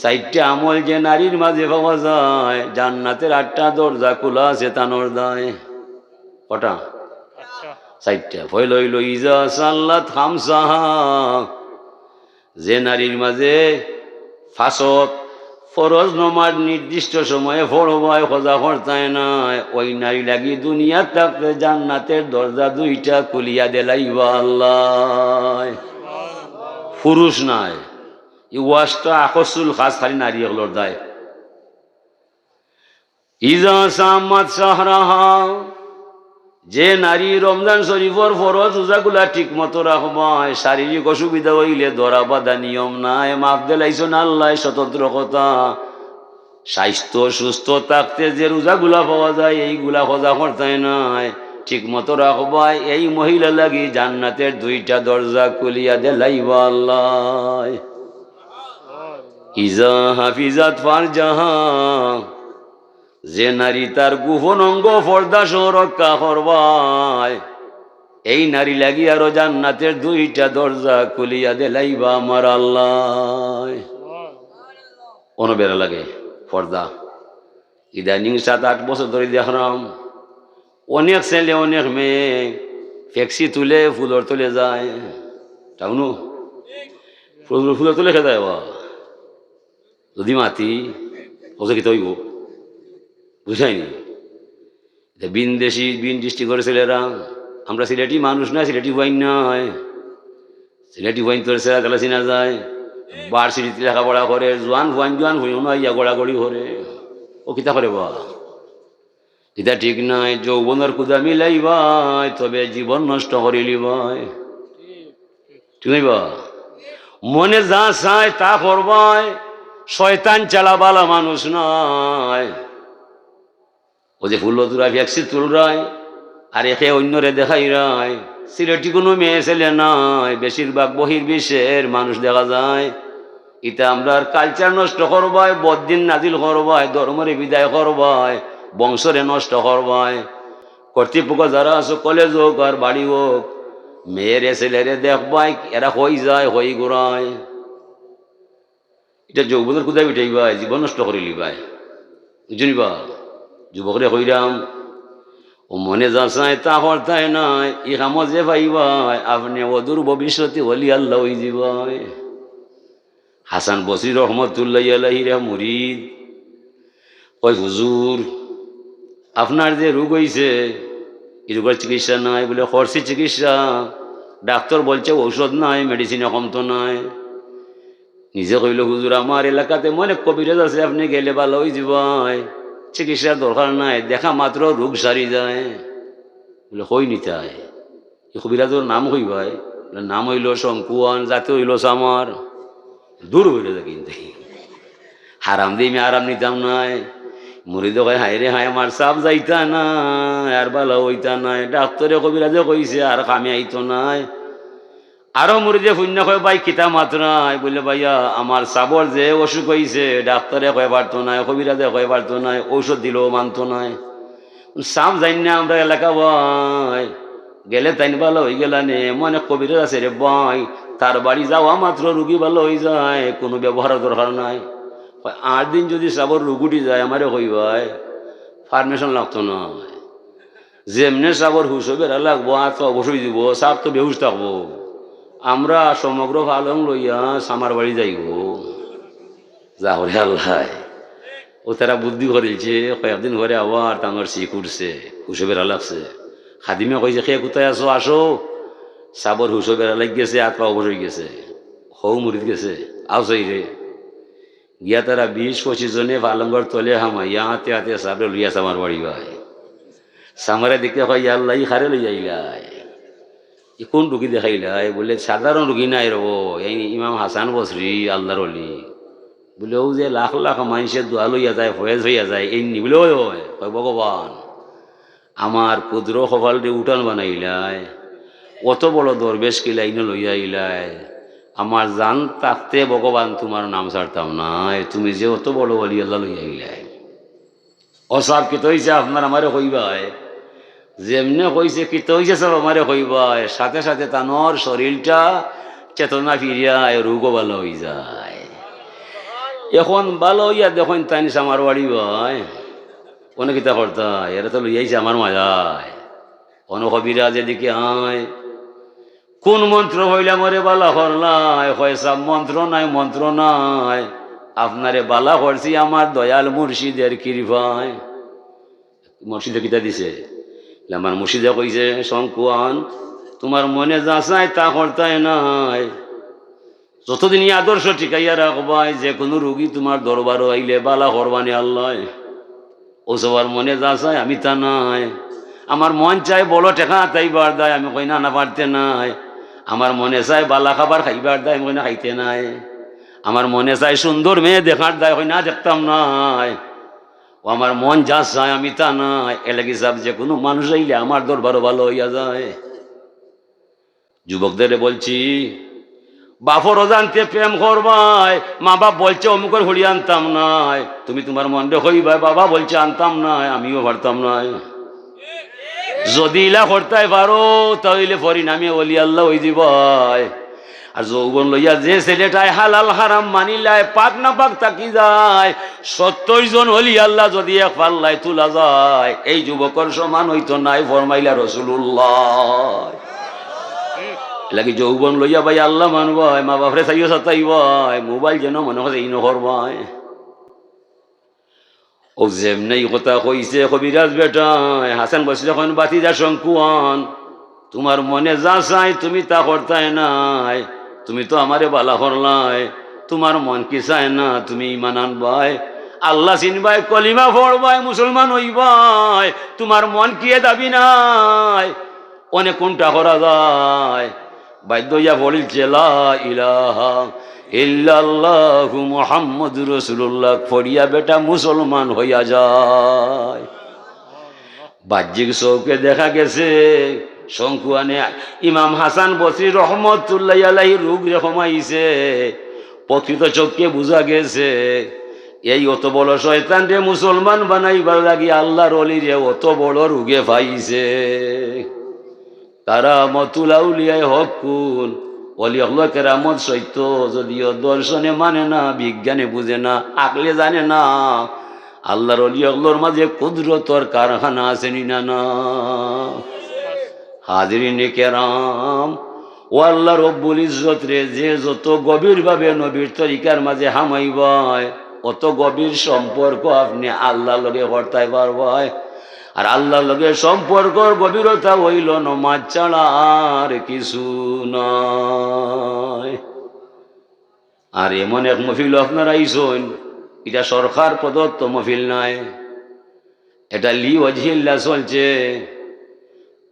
চাইরটা আমল যে নারীর মাঝে পাওয়া যায়, জান্নাতের আটটা দরজা খোলা আছে তানর দায়। কটা? চাইরটা। পয়লা অইলো ইজা সাল্লাত খামসাহা, যে নারীর মাঝে পাঁচ ওয়াক্ত ফরজ নমাজ নির্দিষ্ট সময়ে পড়বায়, কাজা করতায় নায়, ওই নারী লাগি দুনিয়াত থাকতে জান্নাতের দরজা দুইটা খুলিয়া দিলাইবা আল্লাহ। পুরুষ নায়, ই ওয়াজটা আখসুল খাস খালি নারী অকলর দায়। ইজা সামাত শাহরাহা, যে নারী রমজান শরীফর ফরজ রোজাগুলা ঠিক মতো রাখবায়, শারীরিক অসুবিধা অইলে ধরা বাঁধা নিয়ম নাই, মাফ দিলাইছন আল্লাহ, স্বতন্ত্র কথা। স্বাস্থ্য সুস্থ থাকতে যে রোজাগুলা পাওয়া যায়, এইগুলা কাজা করতায় নায়, ঠিক মতো রাখবায়, এই মহিলা লাগি জান্নাতের দুইটা দরজা খুলিয়া দিলাইবা আল্লাহ। ইজা হাফিজাত ফারজাহা, যে নারী তার গোপন অঙ্গ পর্দা সহ রক্ষা করবায়, এই নারী লাগি আরো জান্নাতের দুইটা দরজা খুলিয়া দিলাইবা আমার আল্লাহ। অনো বেড়া লাগে পর্দা। ইদানিং সাত আট বছর ধরি দেখরাম, অনেক ছেলে অনেক মেয়ে ফেক্সি তুলে ফুলর তলে যায়। টাউনো ফুল, ফুলর তলে খেদায় বা। যদি মাতি, অবশ্য কিতা অইবো? বুঝাইনি? এটা বিন দেশি, বিন ডিস্ট্রিক্টর ছেলেরা, আমরা সিলেটি মানুষ না, সিলেটি পুয়াইন নায়। সিলেটি পুয়াইন তোর ছেলেরা তালা চিনা যায়। ভার্সিটিত লেখাপড়া করে, জোয়ান পুয়াইন, জোয়ান পুয়াইন, ইয়া গড়াগড়ি করে। ও কিতা করে বা? এটা ঠিক নায়, যৌবনর কুদা মিলাইবায়, তবে জীবন নষ্ট করিলিবায়। ঠিক নায় বা? মনে যা চায় তা করবায়, শয়তান ছাড়া বালা মানুষ নাই। ও যে ফুল তুরা ফেক্সি তুলরায়, আর একে অন্যরে দেখাইরায়, সিলেটি কোনো মেয়ে ছেলে নাই, বেশিরভাগ বহির্বিশ্বের মানুষ দেখা যায়। ইতা আমরার কালচার নষ্ট করবায়, বদিন নাজিল করবায়, ধর্মরে বিদায় করবায়, বংশরে নষ্ট করবায়। কর্তৃপক্ষ যারা আছো, কলেজ হোক আর বাড়ি হোক, মেয়েরে ছেলেরে দেখবায়, এরা কই যায়, কই ঘুরায়। এটা যৌবনর কুদায় উঠাইবায়, জীবন নষ্ট করিলিবায়। বুঝছনি বা? যুবকরে কইরাম, ও মনে যা চায় তা করতায় নায়, ই কামো যে পাইবায়, আপনে অদূর ভবিষ্যতে অলি আল্লাহ অইযিবায়। হাসান বসরি রহমতুল্লাহি আলাইহির এক মুরিদ কয়, "হুজুর, আপনার যে রোগ অইছে, ই রোগর চিকিৎসা নাই।" বলে, "করছি চিকিৎসা, ডাক্তর বলছে ঔষধ নাই, মেডিসিনে কমতো নায়।" নিজে কইলো, "হুজুর, আমার এলাকাত এমন এক কবিরাজ আছে, আপনে গেলে বালা অইযিবায়, চিকিৎসার দরকার নাই, দেখা মাত্র রোগ সারি যায়।" বলে, "কই নিতায়?" ই কবিরাজর নাম কইবায়? বলে, "নাম অইলো শঙ্কুয়ান, জাতি অইলো চামার।" দূর অইরে যা কিনতে। হারাম দিয়া আমি আরাম নিতাম নায়। মুরিদে কয়, "হায় রে হায়, আমার সাব যাইতা নায়, আর ভালা অইতা নায়। ডাক্তরে কবিরাজে কইছে, আর কামে আইতো নায়।" আরো মুরিদে হুনিয়া কয়, "ভাই, কিতা মাতরায়?" বলে, "ভাইয়া, আমার সাবর যে অসুখ অইছে, ডাক্তরে কয় পারতো নায়, কবিরাজে কয় পারতো নায়, ঔষধ দিলেও মানতো নায়। সাব যাইন না আমরার এলাকা ভাই, গেলে তাইন ভালা অইগেলা নে, এমন এক কবিরাজ আছে রে ভাই, তার বাড়ি যাওয়া মাত্র রুগী ভালা অইযায়, কুনু ব্যবহারর দরকার নাই।" কয়, "আট দিন যুদি সাবর রোগ উঠি যায়, আমারে কইবায়, permission লাগতো নায়।" যেমনে সাবর হুশো বেরা লাগবো, আতকা অবশ অইযিবো, সাব তো বেহুশ থাকবো। আমরা সমগ্র পালং লইয়া সামার বাড়ি যাইবো। যা করে আল্লায়। অউ তারা বুদ্ধি করিলছে, কয়েকদিন পরে আবার তানর শিক উঠছে, হুশো বেরা লাগছে। খাদিমে কইছে, "কে কুথায় আছো? আসো।" সাবর হুশো বেরা লাগি গেছে, আতকা অবশ অইগেছে। হউ মুরিদ গেছে, আও চাইরে। গিয়া তারা বিশ পঁচিশ জনে পালংর তলে হামাইয়া আতে আতে সাবরে লইয়া সামার বাড়ি বায়। সামারে দেখিয়া কয়, "ইয়া আল্লা, ই কারে লইয়া আইলায়? ই কুন রুগী দেখাইলায়?" বলে, "সাধারণ রুগী নায় রে, অউ ইমাম হাসান বসরি, আল্লার অলি।" বলে, "অউ যে লাখ লাখ মানষে দোয়া লইয়া যায়, ফয়েজ অইয়া যায়, এইন নি?" বলে, "অয়, অয়।" কয়, "ভগবান, আমার ক্ষুদ্র কপালরে উঠান বানাইলায়, অত বড় দরবেশ কিলা ইনো লইয়া আইলায়? আমার জান থাকতে ভগবান তুমার নাম ছাড়তাম নায়, তুমি যে অত বড় অলি আল্লা লইয়া আইলায়।" "ও সাব, কিতা অইছে আপনার, আমারে কইবায়?" যেমনে কইছে, "কিতা অইছে সাব, আমারে কইবায়?" সাথে সাথে তানর শরীলটা চেতনা ফিরিয়া আয়, রোগও ভালা অইযায়। এখন ভালা অইয়া দেখইন তাইন সামার বাড়ি বায়। অনে কিতা করতায়, এরা তো লইয়া আইছে আমার মাজায়। অনো কবিরাজ এদিকে আয়, "কুন মন্ত্র কইলা আমারে ভালা করলায়?" কয়, "সাব, মন্ত্র নায়, মন্ত্র নায়, আপনারে ভালা করছি আমার দয়াল মুর্শিদের কৃপায়।" মুর্শিদে কিতা দিছে? বলে, "আমার মুর্শিদে কইছে, শঙ্কুয়ান, তুমার মনে যা চায় তা করতায় নায়। যতদিন ই আদর্শ টিকাইয়া রাখবায়, যে কুনু রুগী তুমার দরবারো আইলে ভালা করবানে আল্লায়।" "ও সাব, আমার মনে যা চায় আমি তা নায়। আমার মন চায় বড় টেকা আতাইবার দায়, আমি কই না, না পারতে নায়। আমার মনে চায় ভালা খাবার খাইবার দায়, আমি কই না খাইতে নায়। আমার মনে চায় সুন্দর মেয়ে দেখার দায়, কই না দেখতাম নায়। ও আমার মন যা চায় আমি তা নায়। এরলাগি সাব, যে কুনু মানুষ আইলে আমার দরবারো ভালা অইয়া যায়।" যুবকদেরে বলছি, বাপর অজান্তে প্রেম করবায়, মা বাপ বলছে অমুকর ফুড়ি আনতাম নায়, তুমি তুমার মনরে কইবায়, বাবা বলছে আনতাম নায়, আমিও পারতাম নায়। যুদি ইলা করতায় পারো, তা অইলে পরিণামে অলি আল্লা অইযিবায়। আর যৌবন লইয়া যে ছেলেটায় হালাল হারাম মানিলায়, পাক না পাক থাকি যায়, সত্তইর জন অলি আল্লা যুদি এক পাল্লায় তুলা যায়, এই যুবকর সমান অইতো নায়, ফরমাইলা রসুলুল্লায়। এরলাগি যৌবন লইয়া ভাই আল্লা মানবায়, মা বাপরে চাইও সাতাইবায়, মোবাইল যেন মনে করে ইনো করবায়। অউ যেমনে ই কথা কইছে কবিরাজ বেটায়, হাসান বসরি কইন, "ভাতিজা শঙ্কুয়ান, তুমার মনে যা চায় তুমি তা করতায় নায়, তুমি তো আমারে ভালা করলায়, তুমার মন কি চায় না তুমি ইমান আনবায়, আল্লা চিনবায়, কলিমা পড়বায়, মুসলমান অইবায়, তুমার মন কি এ দাবি নায়?" অনে কুনটা করা যায়? বাধ্য অইয়া পড়িলছে, "লা ইলাহা ইল্লাল্লাহু মুহাম্মাদুর রাসূলুল্লাহ", পড়িয়া বেটা মুসলমান অইয়া যায়। বাহ্যিক চউখে দেখা গেছে, শঙ্কুয়ানে ইমাম হাসান বসরি রহমতুল্লাহি আলাইহির রোগরে কমাইছে, প্রকৃত চউখে বুঝা গেছে, এই অত বড় শয়তানরে মুসলমান বানাইবার লাগি আল্লার অলিরে অত বড় রোগে পাইছে। কারামাতুল আউলিয়ায়ে হাক্কুন, অলি অকলর কেরামত সত্য, যদিও দর্শনে মানে না, বিজ্ঞানে বুঝে না, আকলে জানে না। আল্লার অলি অকলর মাঝে কুদরতর কারখানা আছে নি না, না? হাজিরিনে কেরাম, ও আল্লা রব্বুল ইজ্জতরে, যে যত গভীরভাবে নবীর তরিকার মাঝে হামাইবায়, অত গভীর সম্পর্ক আপনে আল্লার লগে করতায় পারবায়। আর আল্লার লগে সম্পর্কর গভীরতা অইলো নমাজ ছাড়া আর কিছু নায়। আর এমন এক মহফিল আপনারা আইছইন, ইটা সরকার প্রদত্ত মহফিল নায়, এটা লি ওয়াজহিল্লাহ চলছে,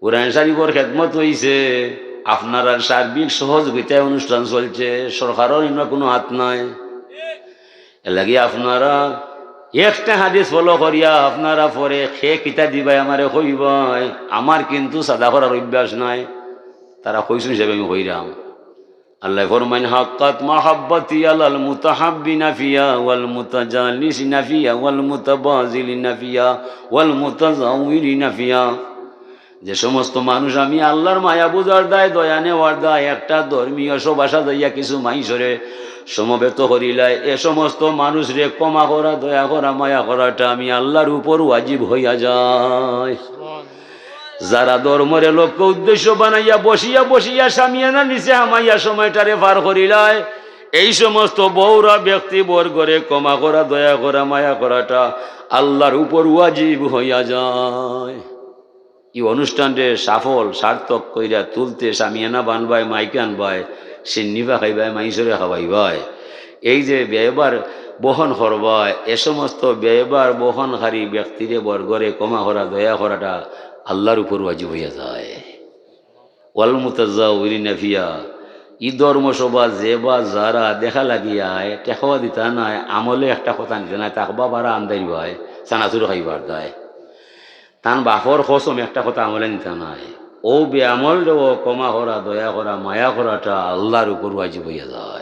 কোরআন শরীফর খেদমত অইছে, আপনারার সার্বিক সহযোগিতায় অনুষ্ঠান চলছে, সরকারর ইনো কুনু হাত নাই। এরলাগি আপনারা একটা হাদিস follow করিয়া আপনারা পরে কে কিতা দিবায় আমারে কইবায়, আমার কিন্তু সাদা করার অভ্যাস নাই। তারা কইছইন হিসাবে আমি কইরাম। আল্লায় ফরমাইন, "হাক্কাত মাহাব্বাতি আলাল মুতাহাব্বিনা ফিয়া ওয়াল মুতাজালিসিনা ফিয়া ওয়াল মুতাবাজিলিনা ফিয়া ওয়াল মুতাজাউইরিনা ফিয়া।" যে সমস্ত মানুষ আমি আল্লার মায়া বুঝার দায়, দয়া নেওয়ার দায়, একটা ধর্মীয় সভা সাজাইয়া কিছু মাইনষরে সমবেত করিলায়, এ সমস্ত মানুষরে ক্ষমা করা, দয়া করা, মায়া করাটা আমি আল্লার উপর ওয়াজিব হইয়া যায়। যারা ধর্মরে লক্ষ্য উদ্দেশ্য বানাইয়া বসিয়া বসিয়া শামিয়ানার নিচে হামাইয়া সময়টারে পার করিলায়, এই সমস্ত বউরা ব্যক্তিবর্গরে ক্ষমা করা, দয়া করা, মায়া করাটা আল্লার উপর ওয়াজিব হইয়া যায়। ই অনুষ্ঠানরে সফল, সার্থক কইরা তুলতে শামিয়ানা বানবায়, মাইক আনবায়, সিন্নি পাকাইবায়, মাইনষরে খাওয়াইবায়, এই যে ব্যয়ভার বহন করবায়, এ সমস্ত ব্যয়ভার বহনকারী ব্যক্তিরে বর্গরে ক্ষমা করা, দয়া করাটা আল্লার উপর ওয়াজিব হইয়া যায়। ওয়াল মুতাজাউইরিনা ফিয়া, ই ধর্মসভা যে বা যারা দেখা লাগিয়া আয়, টেকাও দিতা নায়, আমলে একটা কথা নিতা নায়, তাকবা বারা আন্দাইর বায়, চানাচুর খাইবার দায়। তান বাপর কসম একটা কথা আমলে নিতা নায়। ও বেআমলরেও ক্ষমা করা, দয়া করা, মায়া করাটা আল্লার উপর ওয়াজিব হইয়া যায়।